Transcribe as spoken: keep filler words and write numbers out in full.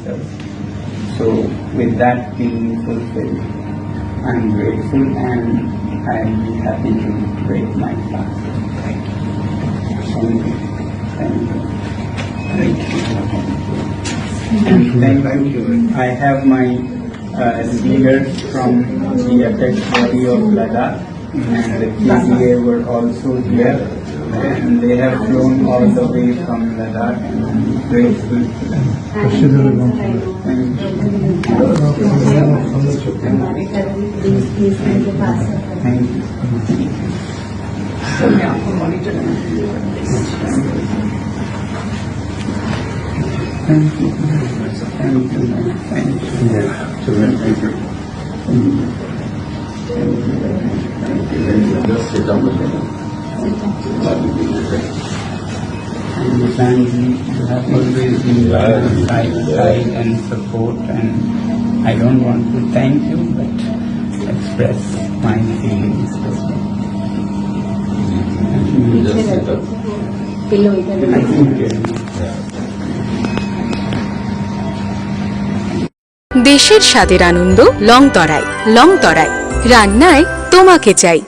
So, with that being fulfilled, I'm grateful and I'll be happy to break my fast. Thank you. Thank you. Thank you. Thank you. And thank you. I have my uh, leaders from the apex body of Ladakh and the K B A were also here, and they have flown all the way from Ladakh, and I'm grateful to them. Thank you. Thank you. Thank you. Thank you. Thank you. Just sit down. And Nishant ji, you have always been by my side, side and support, and I don't want to thank you, but express my feelings. Just sit down. Thank you. দেশের স্বাদের আনন্দ লং তরাই। লং তরাই, রান্নায় তোমাকে চাই।